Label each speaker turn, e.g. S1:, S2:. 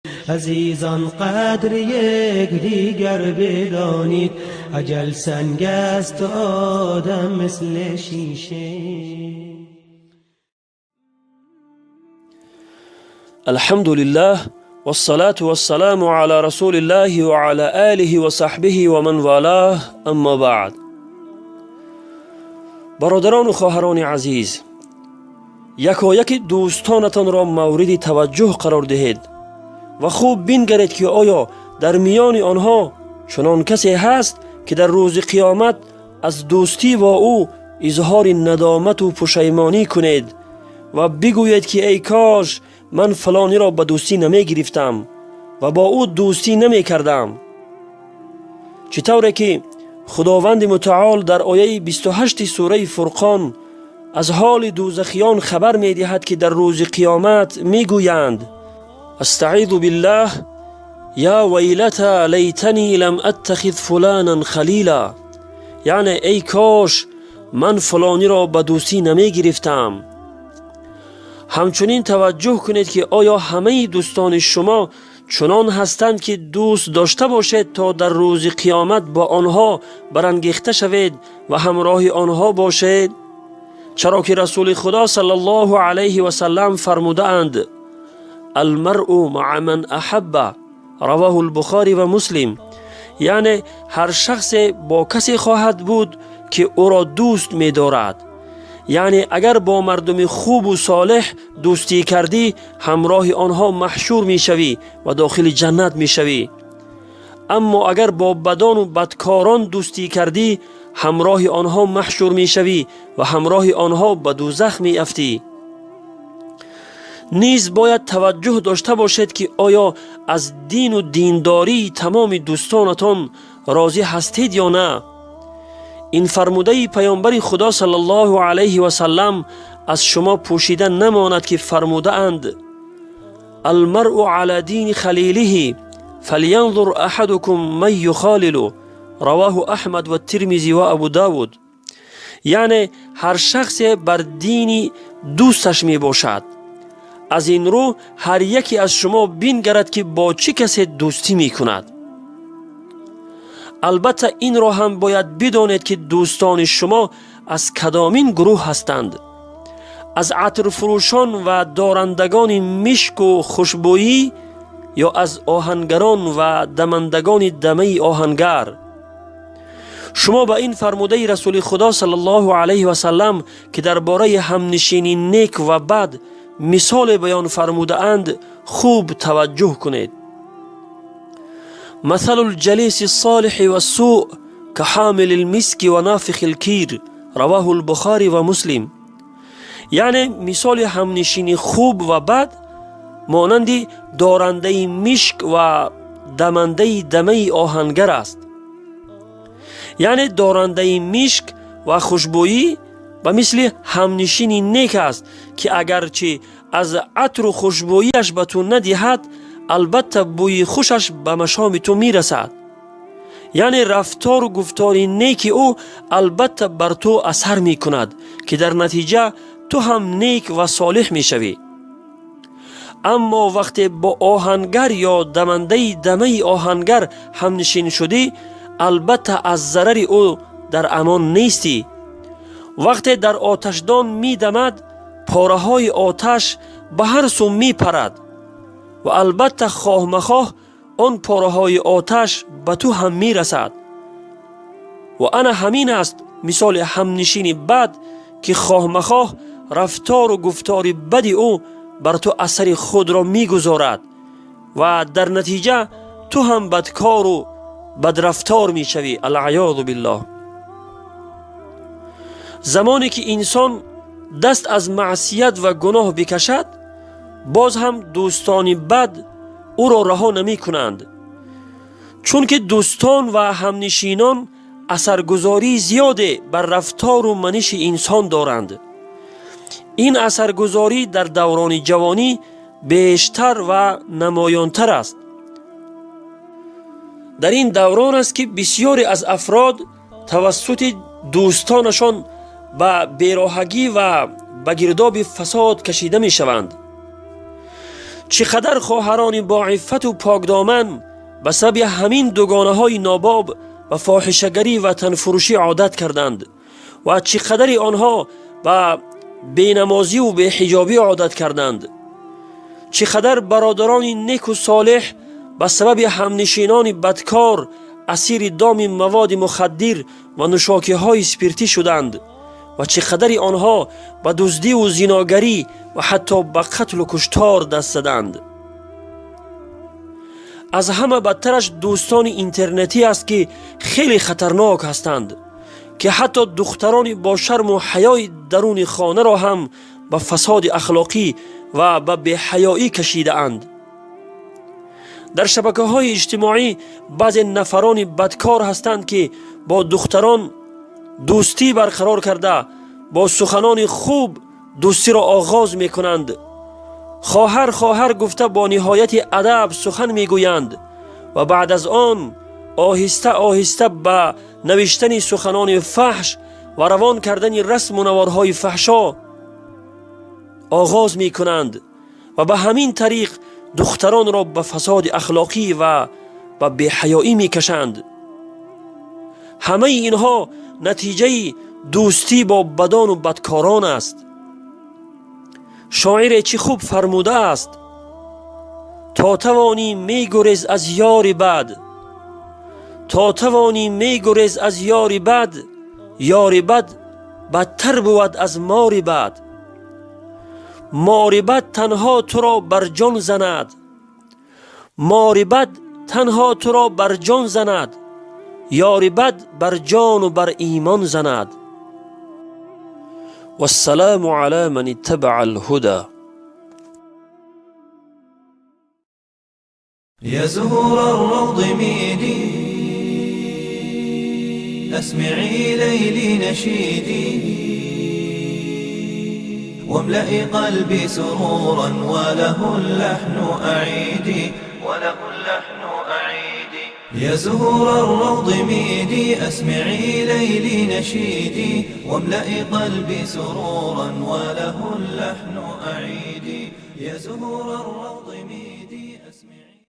S1: Азизон, қадри якдигар бидонед, ажал санг аст, одам мисли шиша.
S2: Алҳамдулиллаҳ вассалату вассаламу ала расулиллаҳи ва ала олиҳи ва саҳбиҳи ва ман валаҳ, аммо баъд. Бародарону хоҳарони азиз, якояки дӯстонатонро мавриди таваҷҷӯҳ қарор диҳед ва хуб бингаред, ки оё дар миёни онҳо чунон касе ҳаст, ки дар рӯзи қиёмат аз дӯстӣ бо ӯ изҳори надомату пушаймонӣ кунед ва бигӯед, ки эй кош ман фалониро ба дӯстӣ намегирифтам ва бо ӯ дӯстӣ намекардам. Чӣ тавре ки Худованди Мутаол дар ояи 28 сураи Фурқон аз ҳоли дӯзахиён хабар медиҳад, ки дар рӯзи қиёмат мегӯянд: астаъизу биллаҳ, я вайлата лайтани лам аттахиз фуланан халила, яъне эй кош ман фалониро ба дӯстӣ намегирифтам. Ҳамчунин таваҷҷӯҳ кунед, ки оё ҳамаи дӯстони шумо чунон ҳастанд, ки дӯст дошта бошед, то дар рӯзи қиёмат бо онҳо барангехта шавед ва ҳамроҳи онҳо бошед. Чаро ки Расули Худо саллаллоҳу алайҳи васаллам фармудаанд: алмаръу маа ман аҳабба, равоҳу лбухорӣ ва Муслим, яъне ҳар шахсе бо касе хоҳад буд, ки ӯро дӯст медорад. Яъне агар бо мардуми хубу солеҳ дӯстӣ кардӣ, ҳамроҳи онҳо маҳшур мешавӣ ва дохили ҷаннат мешавӣ. Аммо агар бо бадону бадкорон дӯстӣ кардӣ, ҳамроҳи онҳо маҳшур мешавӣ ва ҳамроҳи онҳо ба дӯзах меафтӣ. Низ бояд таваҷҷӯҳ дошта бошед, ки оё аз дину диндории тамоми дӯстонатон розӣ ҳастед ё на. Ин фармудаи Паёмбари Худо саллаллоҳу алайҳи васаллам аз шумо пӯшида намонад, ки фармудаанд: алмаръу ала дини халилиҳи фалянзур аҳадукум ман юхолилу, равоҳу Аҳмад ва Тирмизӣ ва Абу Давуд, яъне ҳар шахсе бар дини дӯсташ мебошад. Аз ин рӯ ҳар яке аз шумо бингарад, ки бо чӣ касе дӯстӣ мекунад. Албатта, инро ҳам бояд бидонед, ки дӯстони шумо аз кадомин гурӯҳ ҳастанд: аз атрфурӯшон ва дорандагони мишку хушбӯӣ ё аз оҳангарон ва дамандагони дамаи оҳангар. Шумо ба ин фармудаи Расули Худо саллаллоҳу алайҳи васаллам, ки дар бораи ҳамнишини нек ва бад мисоле баён фармудаанд, хуб таваҷҷӯҳ кунед: масалу лҷалиси ссолиҳи вассӯъ каҳомили лмиски ва нафихи лкир, равоҳу лбухорӣ ва Муслим, яъне мисоли ҳамнишини хуб ва бад монанди дорандаи мишк ва дамандаи дамаи оҳангар аст. Яъне дорандаи мишк ва хушбӯӣ ба мисли ҳамнишини нек аст, ки агарчи аз атру хушбӯияш ба ту надиҳад, албатта бӯи хушаш ба машоми ту мирасад. Яъне рафтору гуфтори неки ӯ албатта бар ту асар мекунад, ки дар натиҷа ту ҳам нек ва солиҳ мешавӣ. Аммо вақте бо оҳангар ё дамандаи дамаи оҳангар ҳамнишин шудӣ, албатта аз зарари ӯ дар амон нестӣ. Вақте дар оташдон медамад, пораҳои оташ ба ҳар сӯ мепарад ва албатта хоҳ махоҳ он пораҳои оташ ба ту ҳам мерасад. Ва ана ҳамин аст мисоли ҳамнишини бад, ки хоҳ махоҳ рафтору гуфтори бади ӯ бар ту асари худро мегузорад ва дар натиҷа ту ҳам бадкору бадрафтор мешавӣ, алъаёзу биллоҳ. Замоне ки инсон даст аз маъсият ва гуноҳ бикашад, боз ҳам дӯстони бад ӯро раҳо намекунанд, чунки дӯстон ва ҳамнишинон асаргузории зиёде бар рафтору маниши инсон доранд. Ин асаргузорӣ дар даврони ҷавонӣ бештар ва намоёнтар аст. Дар ин даврон аст, ки бисёре аз афрод тавассути дӯстонашон ба бероҳагӣ ва ба гирдоби фасод кашида мешаванд. Чӣ қадар хоҳарони боиффату покдоман ба сабаби ҳамин дугонаҳои нобоб ба фоҳишагарӣ ва танфурӯшӣ одат карданд ва чӣ қадари онҳо ба бенамозиву беҳиҷобӣ одат карданд. Чӣ қадар бародарони неку солеҳ ба сабаби ҳамнишинони бадкор асири доми маводи мухаддир ва нӯшокиҳои спиртӣ шуданд ва чӣ қадари онҳо ба дуздиву зиногарӣ ва ҳатто ба қатлу куштор даст заданд. Аз ҳама бадтараш дӯстони интернетӣ аст, ки хеле хатарнок ҳастанд, ки ҳатто духтарони бо шарму ҳаёи даруни хонаро ҳам ба фасоди ахлоқӣ ва ба беҳаёӣ кашидаанд. Дар шабакаҳои иҷтимоӣ баъзе нафарони бадкор ҳастанд, ки бо духтарон дӯстӣ барқарор карда, бо суханони хуб дӯстиро оғоз мекунанд, хоҳар, хоҳар гуфта бо ниҳояти адаб сухан мегӯянд ва баъд аз он оҳиста оҳиста ба навиштани суханони фаҳш ва равон кардани расму наворҳои фаҳшо оғоз мекунанд ва ба ҳамин тариқ духтаронро ба фасоди ахлоқӣ ва ба беҳаёӣ мекашанд. Ҳамаи инҳо натиҷаи дӯстӣ бо бадону бадкорон аст. Шоире чӣ хуб фармудааст: то тавонӣ, мегурез аз ёри бад, то тавонӣ, мегурез аз ёри бад, ёри бад бадтар бувад аз мори бад. Мори бад танҳо туро бар ҷон занад, мори бад танҳо туро бар ҷон занад, ёри бад бар ҷону бар имон занад. والسلام على من اتبع الهدى.
S3: يا زهور الروض ميدي، أسمعي ليلي نشيدي، واملئي قلبي سرورا وله اللحن أعيدي، وله اللحن أعيدي. يا زهور الروض ميدي، أسمعي ليلي نشيدي، واملئي قلبي سرورا وله اللحن أعيدي. يا زهور الروض ميدي.